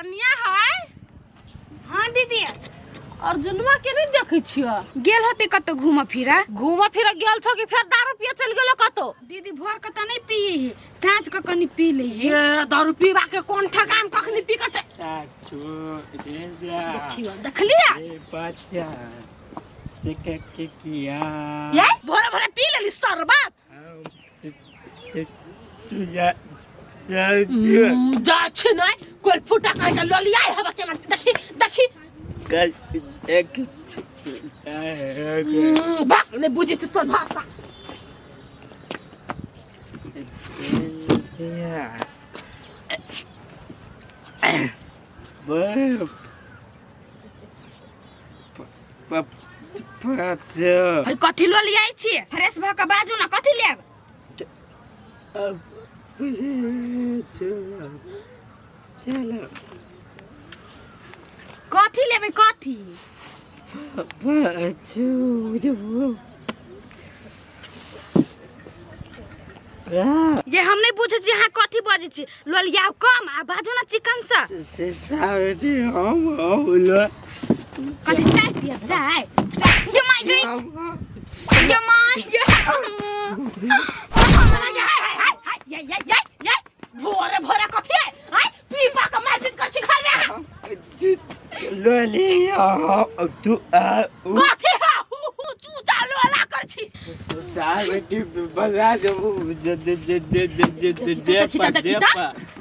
कनिया है। हाँ दीदी। अर्जुनवा के नहीं देखै छियै? गेल होते कतौ घूमऽ फिरऽ। घूमऽ फिरऽ गेल छौ कि फेर दारू पिए चलि गेलो कतौ? दीदी भोर के तऽ नहीं पिए है, साँझ के कनी पी ले है। ए दारू पीबा के कोन ठकान, कखनी पी के देखियो, देखलियै ये भोरे भोरे पी लेली शरबत। जा छी नहीं कोई फूटा कह के ललिया हवा केना, देखी देखी। बाप नहीं बुझी छी तोर भाषा। है कथी लऽ लियाइ छी? फ्रेश भऽ के बाजू ना, कथी लेब? कथी लेबै कथी? ये हम नहीं बुझे छी अहाँ कथी बजै छी। ललियाउ कम आ बाजू ना चिकन से। कथी चाय पियब? चाय चाय। ये my गई, ये my ये। ये ये ये ये भोरे भोरे कथी है? आय पीपा के मारपीट कर छी घर में अहाँ। कथी है? हु हु चूचा लोला कर छी। देखी त, देखी त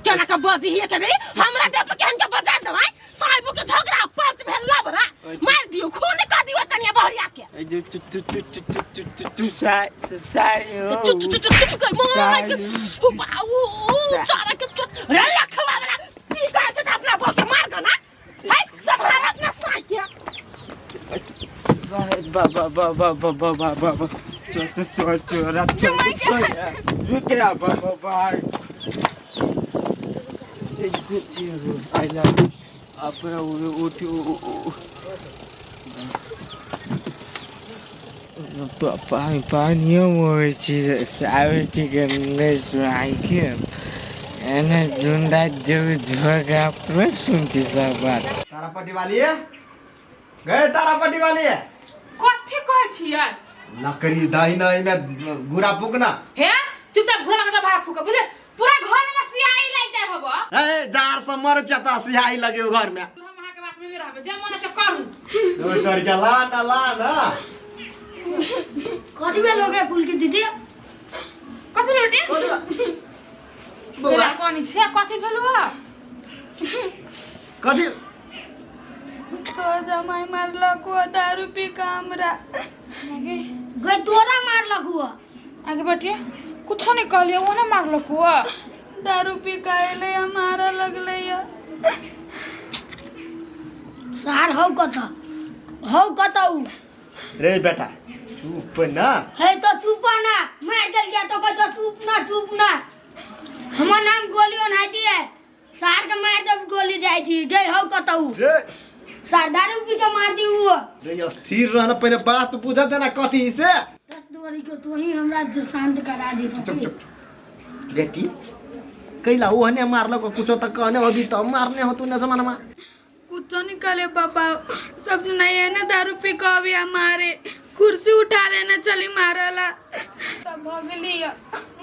केना के बजी हिए के बेरी हमरा देह पर केहन के बजा देबै। साहेबो के झगड़ा पंच भेल लबरा मार दियो, खून कर दियो कनिया बहरिया के। चु चु चु चु चु गई मार के ओ बाऊ ओ चारा के चोट रे लखवा वाला पी का छै त अपना बो के मार गना है संभाल अपना साई के। पानियो मोड़ै छी सावित्रीके नहि सुनाइके एने जुंडा देव झोंका अपने सुनती सब बात। तारापट्टी वाली है गए, तारापट्टी वाली है। कथी कहै छियै? लकड़ी दही ना एमे गुरा फूकना। हे चुपचाप घुरा लगा भाड़ा फूक, बुझे पूरा घर में सियाई लागि जाय हब। ए जार सब मर चता सियाई लगे घर में। हम अहाँ के बात में नहीं रहबे, जे मन से करू। ओ तोर के ला ना ला ना। कथी भेल हो गया फूल की दीदी? कथी भेल बेटी? बौआ कोनी छे कथी भेल हो? कथी तो जमाई मारलक हुआ दारू पी के हमरा। गई तोरा मारलक हुआ? आगे बेटी कुछो नहीं कहलियो, वो ना मारलक हुआ। दारू पी के अयलै आ मारऽ लगलै या। सार हौ कत हौ कत उ? रे बेटा चुप ना। है तो चुप ना, मार देल गया तो कहतो चुप ना चुप ना। हमर नाम गोली ओनाइती है, सार के मार देब गोली जाइ छी। गई हौ कत उ? रे सार दारू पी के मार दी उ। रे स्थिर रहना, पहले बात पूछत देना कथी से। तोरी के तू ही हमरा जो शांत करा दी चुप सकी। चुप बेटी कैला ओहने मारलक कुछो त कहने होबी त मारने हो तू न जमानामा। कुछो नहीं करे पापा, सब नहीं है ना दारू पी के अभी मारे कुर्सी उठा लेना चली मारला सब भगली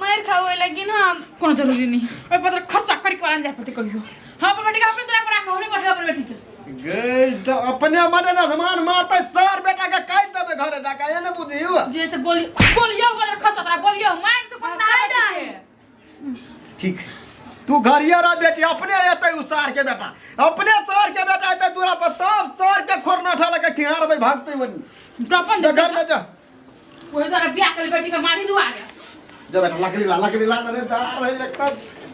मार खावे लगिन हम। कोनो जरूरी नहीं ओइ पर खसा कर के वाला जाय पड़ते कहियो। हम अपन बेटी के अपने दूरा पर राखो, हम नहीं बैठे अपन बेटी के। गई तो अपने मने न जमान मारते सार बेटा के काट देबे घरे जाके, ये न बुझियो। जैसे बोली बोलियो बोल खसा तोरा बोलियो मार तो कोन ना जाए। ठीक तू घरिया रह बेटी, अपने एतै उ सार के बेटा, अपने सार के बेटा एतै दूरा पर तब सार के खोरना उठा लके ठिहार में भागते वनी। अपन जा घर में जा। वही तोरा बियाह कर बेटी के मारी दुआरे। जा बेटा लकड़ी ला, लकड़ी ला रे जा रहे एकदम।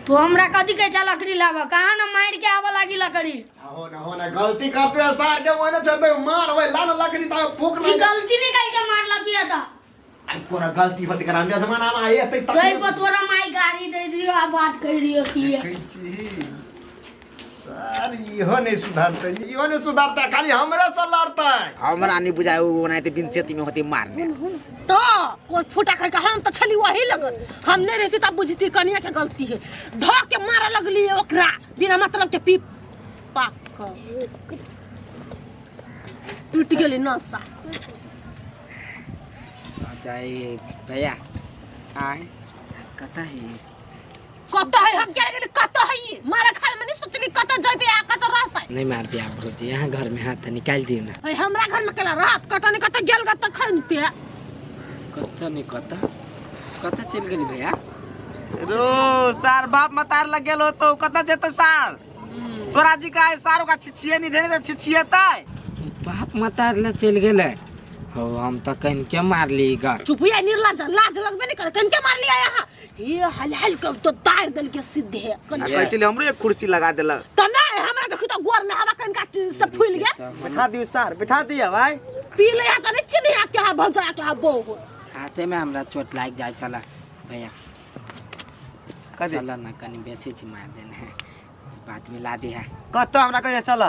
तो हमरा कथी कहै छ लकड़ी लाबऽ? कहाँ न मारि के आबऽ लागी लकड़ी। हो ना हो ना गलती करते हैं सार के ओने छोड़ दे मार ओए ला ना लकड़ी ता फूक ई ना। गलती नहीं कहि के मारलक ये त। आई कोना गलती होत करा हमरा जमाना में आए एतै तै पर तोरा माई गाड़ी दे दियो आ बात कहि रियो की। सर इहो नहीं सुधरते, इहो नहीं सुधरते, खाली हमरे से लड़ते। हमरा नहीं बुझाय उ ओनाहिते बिन सेती में होती मारने। तो कोई फूटा कह के हम तो छली वही लगन, हम नहीं रहती तब बुझती कनिया के गलती है। धो के मारे लगली ओकरा बिना मतलब के पीप। पाक टूट गेलै नशा। अच्छा ये भैया आय कतऽ है? कतऽ है हम क्या गेली कतऽ है ई? मारा खाल में नहीं सोचली कतऽ जइते आ कतऽ रहतै। नहीं मार दिया भौजी, यहाँ घर में हाथ निकाल दियो ना। है हमरा घर में केला रहत कतऽ नहीं कतऽ गेल कतऽ खनते। कतऽ नहीं कतऽ कतऽ चलि गेली भैया? रो सार बाप मतार लग गेल होतो कतऽ जेतौ सार? तोरा जी का सार ओकरा छिछिए नहीं देने तऽ छिछिएतै। बाप मतार ले चलि गेलै। हो हम तऽ कनिके मारली ग। चुपिया निर्लाज लाज लगबे नहीं करे कनिके मार लिया यहाँ ये हल हल के तो तार दल के सीधे आ कहै छलै हमरो एक कुर्सी लगा देलक। त नहीं हमरा देखी तो गोर में हवा कनिका से फूल गेल। बैठा दियो सार, बैठा दिया भाई। पी ले त नहीं चिन्ह के हा भौजा के हा बहू। हाथे में हमरा चोट लागि जाइ छला भैया। कथी? चल ना कनी बेसी छी मार देने है बात में ला दिया। कतऽ हमरा कहिया चल?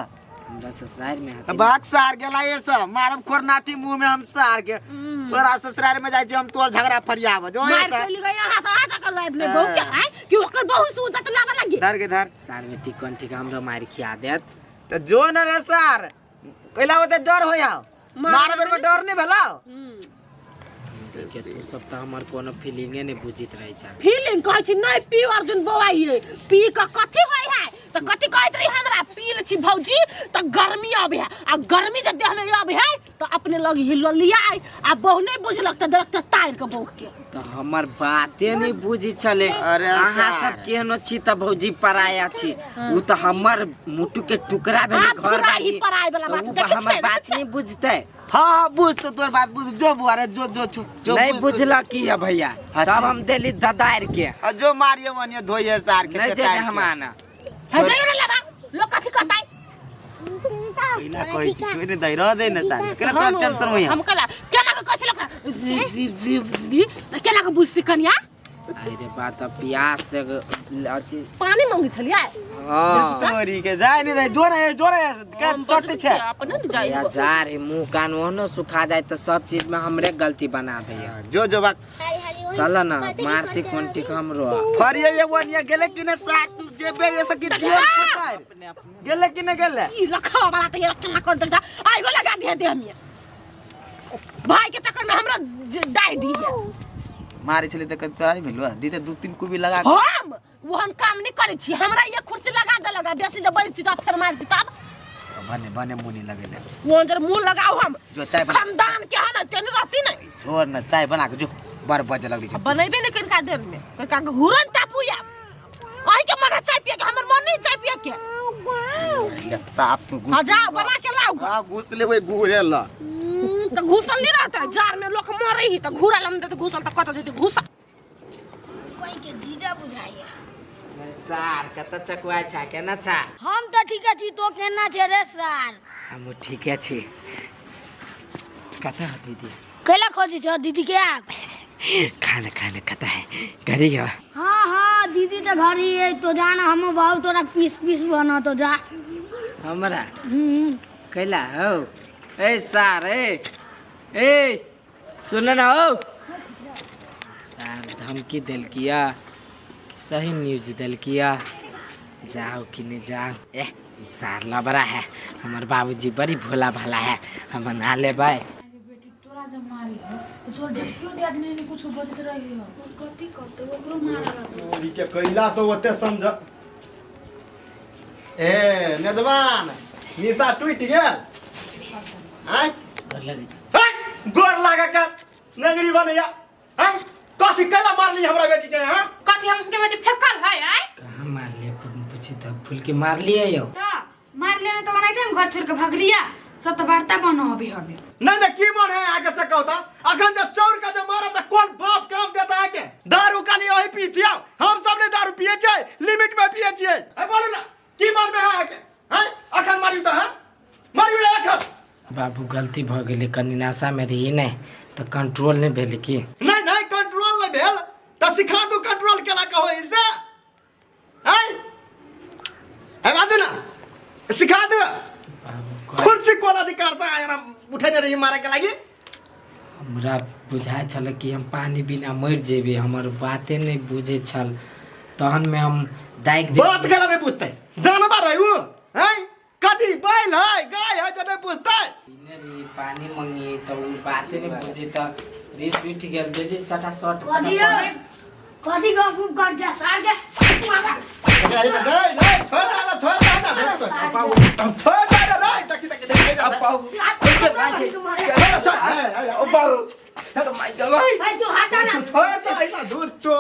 हमरा ससुराल में हाथे बाग सार गेला ये सब मारब खोरनाटी मुंह में हम सार के। तोरा ससुराल में जाइ छी हम तोर झगड़ा फरियाब जो ये मार सार। के लिए यहाँ तो आता कर लाइव में बहू के आय कि ओकर बहू से उजत लावा लगी। धर के धर। सार में टिकन ठीक हमरा मार खिया देत। त जो न रे सार कैला ओते डर होया मार बेर में डर नहीं भेला। के तू सब त हमर कोनो फीलिंगे नहीं बुझित रहे छा। फीलिंग कहै छी नहीं पी अर्जुन बौआइए पी के कथी होय है त कथी कहैत रही हमरा पी ले छी भौजी त गर्मी आबे है आ गर्मी जब देह में आबे है त अपने लग हिलो लिया आ बहू नहीं बुझलक त देलक त तार के बहू के। त हमर बाते नहीं बुझी छले। अरे अहाँ सार। सब केहनो छी त भौजी पराया छी उ त हमर मुटु के टुकड़ा भेलै हाँ, घर फुराई बाली। पराय वाला त बात उ देखै हमर छियै, बात देखै नहीं बुझतै। हाँ हाँ बुझ तो तोर बात बुझ जो बुआ रे जो जो जो जो नहीं बुझ तो- बुझलक की है भैया हाँ, तब ठीक। हम देली ददार के। आ जो मारियो वनियो धोइए सार के नहीं चटाई जेबे के। हम आना। है जइयो रे लेबा लोग कथी कहतै? पहिला कहै छी कोइ ने दै रह दे ने सार केना तोरा टेंशन होइया? हम कहला केना के कहै छलक जी जी जी जी त केना के बुझती कनिया? अरे बात अब प्यास से अथी पानी मंगी छलियै। हाँ। तोरी के जाय नहीं दे जो रे जो रे के चट छै। अपने ने जाय भैया जा रे मुंह कान ओहनो सुखा जाए तो सब चीज में हमरे गलती बना दे। जो जो बात चल ना मारती कोन ठीक हमरो। फरिया ये वनिया गेले कि ने सार तू जेबे ये सब की गेले कि ने गेले? ई लखा वाला त ये केना कर देलका आइगो लगा दे दे हमिया भाई के चक्कर में हमरा डाइ दी है। मारे छले त तोरा नहीं भेलु दी त दू तीन कुबी लगा के। हम ओहन काम नहीं करै छी हमरा ये कुर्सी लगा दे लगा बेसी जे बैसती त फेर मार दी तब बने बने मुंह नहीं लगेले। ओहन जर मुंह लगाओ हम जो चाय बना खानदान के हन तेन रहती नहीं। छोड़ न चाय बना के जो बार बजे लगली छै। बनैबे नहीं कनका देर में कनका के घुरन तापू या अहीं के मन है चाय पिए के हमर मन नहीं चाय पिए के। ताप तू घुस हां जाओ बना के लाओ। हां घुस लेबै घुरे ल। त घुसल नहीं रहता जार में लोग मरे ही त घुरा लम दे त घुसल त कत देते घुसा। कोई के जीजा बुझाइया। सार कत चकुआ छा केना छा? हम त ठीक छी तो केना छे रे सार? हम ठीके छी। कत है दीदी? कैला खोजी छ दीदी के आप? खाना खाना कत है घरी है? हाँ हाँ दीदी तो घर ही है तो जाना हम बाबू तोरा पीस पीस बना तो जा। हमरा? कैला हो ए सार ए ए सुन ना हो सार धमकी देलकिया सही न्यूज देलकिया जाओ कि नहीं जाओ। ए सार लबरा है हमार बाबूजी बड़ी भोला भाला है हम ना लेबै। बेटी तोरा जब मारी हो तोर देखियो दियाद नहीं कुछ बजत रही हो। कथी कहतौ ओकरो मारल तोरी के कैला तो ओते समझ। ए नजवान निशा टूट गेल आय गोर लगै छै। गोर लागे के नगरी बनैया आय कथी कैला मारली हमरा बेटी के? हां कथी हम सबके बेटी फेकल है आय? कहां मारलिए पूछी त फूल के मारलिए यौ। त मारलिए न त बनाइते हम घर छोड़ के भगलिया सब त वार्ता बनो अभी हमें। नहीं नहीं की मन है आगे से कहता अखन जे चौर के जे मारब त कोन बाप काम देता है के? दारू काली ओही पी छियै हम सब ने दारू पिए छियै लिमिट में पिए छियै। ए बोलू ना की मन में है आके? हैं अखन मारियौ त हां मारियौ रे अखन। बाबू गलती भ गेलै कनी नशा में रही नहीं त कंट्रोल नहीं भेलै की? नहीं नहीं कंट्रोल नहीं भेल त सिखा दू कंट्रोल केना कहो इसे। हैं ए बाजू ना सिखा दू। खुद से कोन अधिकार से आया उठेने रही मारे के लागि? हमरा बुझाइ छल कि हम पानी बिना मरि जेबै हमर बाते नहीं बुझै छल तहन में हम दागि बात केला नहीं बुझतै जानवर है उ। हैं रही पानी मंगी तो उ बाते नहीं बुझी तो रिस उठ गेल दीदी सटा सट कथी हो? कथी गप उप कर जा सार के मारा। अरे नहीं नहीं छोड़ डाला छोड़ डाला छोड़ डाला नहीं तकी तकी देखी जा ओ बाबू चल माय गवाई ए, तू हटा ना। छोड़ छोड़ दूध तो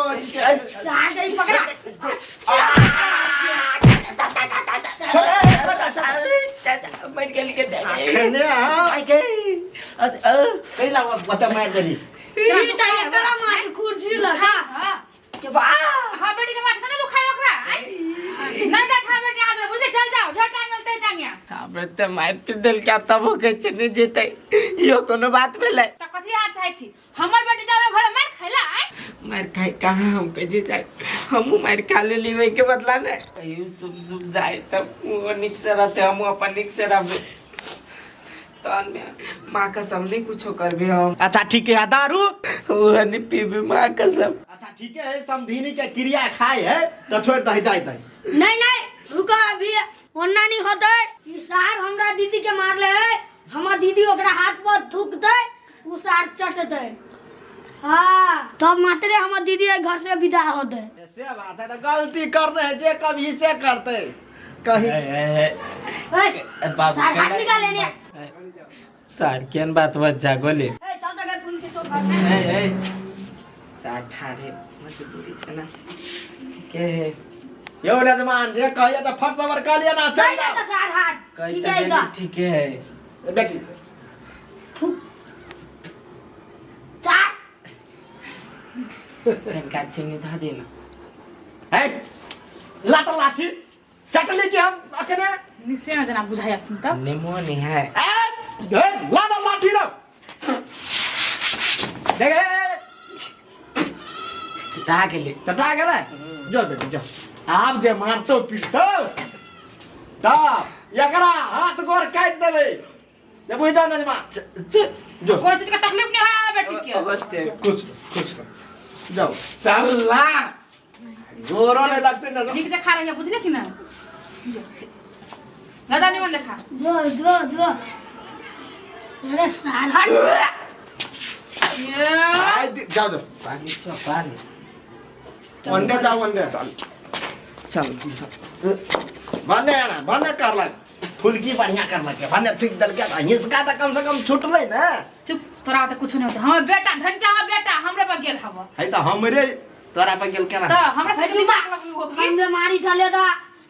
सार के ही पकड़ा। मर गेल के दे खने माय गे कैला बता मार देली ई त एकरा मार कुर्सी लगा। के बा हाँ बेटी के मारता ना दुखाई ओकरा आय? नहीं जा खा बेटी आज बुझे चल जाओ झट टांगल ते टांगिया हमरे ते मार पीट देल के तब हो के चने जेते इहो कोनो बात भेलै त कथी हाथ चाहै छी हमर बेटी जावे घर मार खैला आय? मार खाए कहाँ हम कैसे जाए हमू मार खा लेली वही के बदला ने कहियो सुब सुब जाए तब वो निक से रहते हमू अपन निक से रहबे तहन में माँ कसम नहीं कुछो करबे हम अच्छा ठीक है दारू वो नहीं पीबे माँ कसम अच्छा ठीक है समधिनी के क्रिया खाए है तो छोड़ दही जाए दही नहीं नहीं रुको अभी ओना नहीं होते। ई सार हमरा दीदी के मारले है, हमर दीदी ओकरा हाथ पर थूक दे उ सार चट दे। हाँ तब मात्रे हमर दीदी के घर से विदा होते। से बात है तो गलती कर रहे हैं जे कभी से करते कहीं ए, बाबू सार हाथ निकाल लेने। सार केन बात बच जा गोले ए चल त गए फोन के तो घर में। ए ए चार ठारे मजबूरी है ना ठीक है यो नजमान जे कहिए तो फट दबर कर लिया ना चल नहीं तो सार हाथ कही ठीक तो है गेली, तो ठीक है बेटी थूक चार कनका चीनी धऽ दे ना है लाटा लाठी चटली के हम अखने निसे में जना बुझाई अखन त नेमो नहीं है ए ए, लाटा लाठी रो देख चटा गेलै चटा गेलै जो बेटी जो आब जे मारतो पीटतो तब एकरा हाथ गोर काटि देबै जे बुझि जाओ नजमा जो कोनो चीज के तकलीफ नहीं होय बेटी के होते खुश खुश जाओ चल ना जोरो नहीं लगते नजमा नीक से खा रही है बुझले कि ना दादा नहीं मन देखा जो जो जो अरे सार हाथ ये आइ जाओ जाओ पानी चो पानी वन्डे जाओ वन्डे चल चल भने ना भने करलक फुलकी बढ़िया करलक भने थुकि देलकै तऽ हिसका तऽ कम से कम छुटलै ने चुप तोरा त कुछ नहीं होता हमर बेटा धन के हमर बेटा हमरे पर गेल हव है तऽ हमरे तोरा पर गेल केना त हमरा से दिमाग लगबी हो की हम बीमारी छले त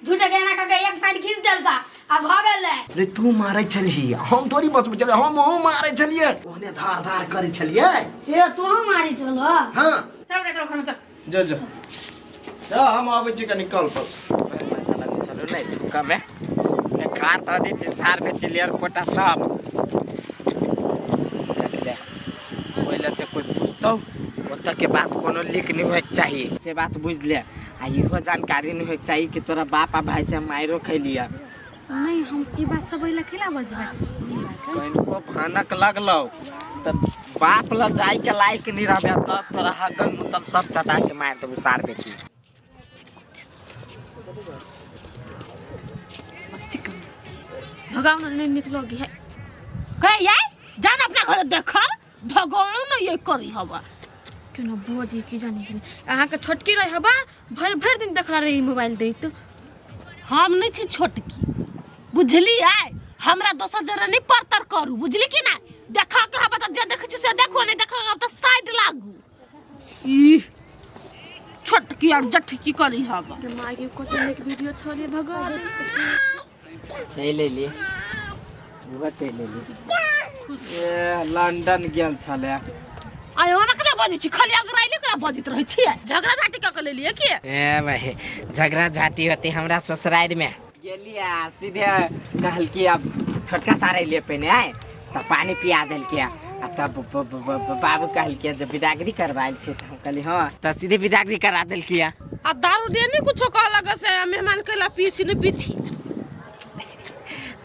झूठे के एना कके एक फाइट खींच देलका आ भ गेलै। रे तू मारै छलही हम थोड़ी बचबै छलियै हम अहूँ मारै छलियै ओहने धार धार करै छलियै। हे तू मारी छल। हाँ चल बेटा चल घर में चल जो जो जो हम आबै छी कनी कल पर चलो नहीं थूका में खा तो दी सार भेटी लेयर पोटा सब ओहि लए कोई पूछतौ ओतऽ के बात कोनो लीक नहीं होइके चाहिए से बात बुझि ले आ इहो जानकारी नहीं होइके चाहिए कि तोरा बाप आ भाई से हम मारियो खैलिए नहीं हम ई बात सब ओहि केला बजबै नहीं बाजब। कनिको भनक लगलौ तऽ बाप ल जाय के लायक नहीं रहबे तब तोरा हगल मुतल सब चटा के मारि देबौ सार बेटी। भगाओ ना नहीं निकलोगी है कहे यार जान अपना घर देखो भगाओ ना ये करी हवा चुनो बुआ जी की जाने गेलै अहाँके छोटकी रही हबा भरि भरि दिन देखला रही मोबाइल दैत। हम नहीं छी छोटकी बुझली आय हमरा दोसर जरे नहीं परतर करू बुझली कि ना देखा के हबा त जे देखै छी से देखो नहीं देखा के त साइड लागू ई छोटकी और जठकी करी हवा के माय के कते नीक वीडियो छले भगवान चलि अयली बुआ चलि अयली ए लंदन गेल छलै आय ओना केना बजै छी खाली अगराइले केना बजैत रहै छियै झगड़ा झाटी कऽ के लेलियै की? ए भाई झगड़ा झाटी होती हमरा ससुराल में गेली आ सीधे कहलकी अब छोटका सारे लिए पहिने आय तऽ पानी पिया देलकै आ तब बाबू कहलकै जे विदागरी करवायल छै तऽ हम कहली हँ तऽ सीधे विदागरी करा देलकै। आ दारू दे नहीं कुछो कहलक से आ मेहमान कैला पीछी नहीं पीछी।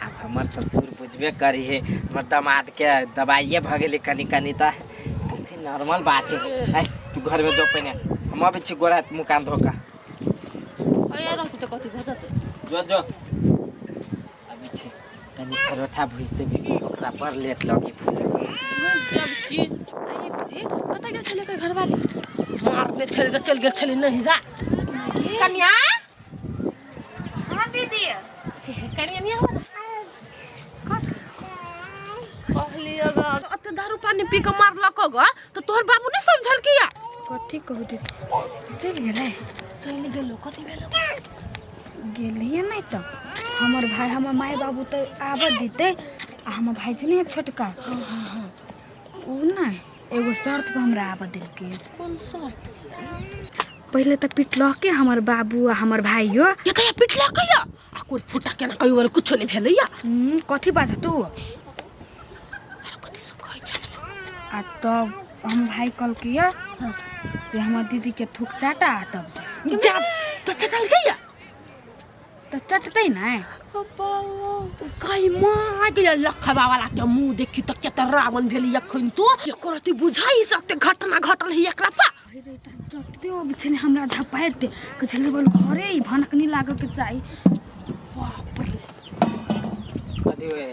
आब हमर ससुर बुझबे करी है हमर दामाद के दवाइए भऽ गेलै कनी कनी तऽ नॉर्मल बात है। ऐ तू घर में जो पहिने हम अबै छी गोरा मुकान धोका। अरे रहतै तऽ कथी भऽ जेतै जो जो अबै छी तनी परोठा भुज देबी ओकरा पर लेट लगी भुज देब की आइए बुझी कतऽ गेल छलै एकर घरवाली मारने छलै तऽ चलि गेल छलै नहिरा कन्या हाँ दीदी कन्या नहीं आवा ना कहलियै ग अते दारू पानी पी के मारलक ग तऽ तोहर बाबू नहीं समझल किया कथी कहू दीदी चलि गेलै चलि गेलो कथी भेलो गेलियै नहि तऽ हमर भाय हमर माय बाबू तऽ आबऽ देतै आ हमर भाय छै ने छोटका ओ ने एगो शर्त पर हमरा आबऽ देलकै कोन शर्त पहिले तऽ पिटलकै हमर बाबू आ हमर भाइयो ये तऽ पिटलक या आ कोइ फुटा केना कहियो वाला कुछो नहीं भेलैया कथी बात तू आरो कथी सब कहै छलै आ तब हम भाय कहलकै या से हमर दीदी के थूक चाटा आ तब जा जा तो चटल गया तऽ चटतै ने कहीं माँ गेलै लखबा वाला के मुंह देखी तऽ केते रावण भेलै अखन तो एको रति बुझाई सकते घटना घटल है एकरा पा चटते ओ बिछने हमरा झपारि दे कहै छलै बोल घरे ई भनक नहि लागऽ के चाही बाप रे कथी होए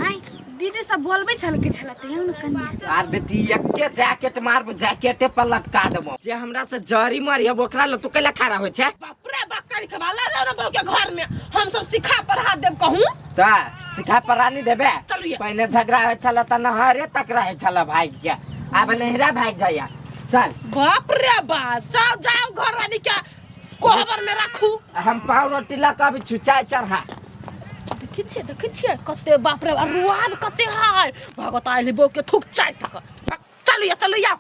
आइ दीदी सब बोलबै छल के छल तेहन ने कनी आर बेटी एके जैकेट मारबो जैकेटे पर लटका देबो जे हमरा से जरी मरी अब ओकरा ल तू कैला खड़ा होइ छै बाप रे बाप करी के वाला जाओ ना बहू के घर में हम सब सिखा पढ़ा देब कहूँ त सिखा पढ़ा नहीं देबे चलू ये। पहले झगड़ा होइ छल त नहरे तक रहे छल भाग के आब नहरा भाग जाइया चल बाप रे बाप जाओ जाओ घर वाली के कोहबर में रखू हम पाव रोटी ला कभी छुचाय चढ़ा देखै छियै देखै छियै कते बाप रे बाप रुआब कते है भगत आयल बो के थूक चाटि कऽ चलू या चलू या।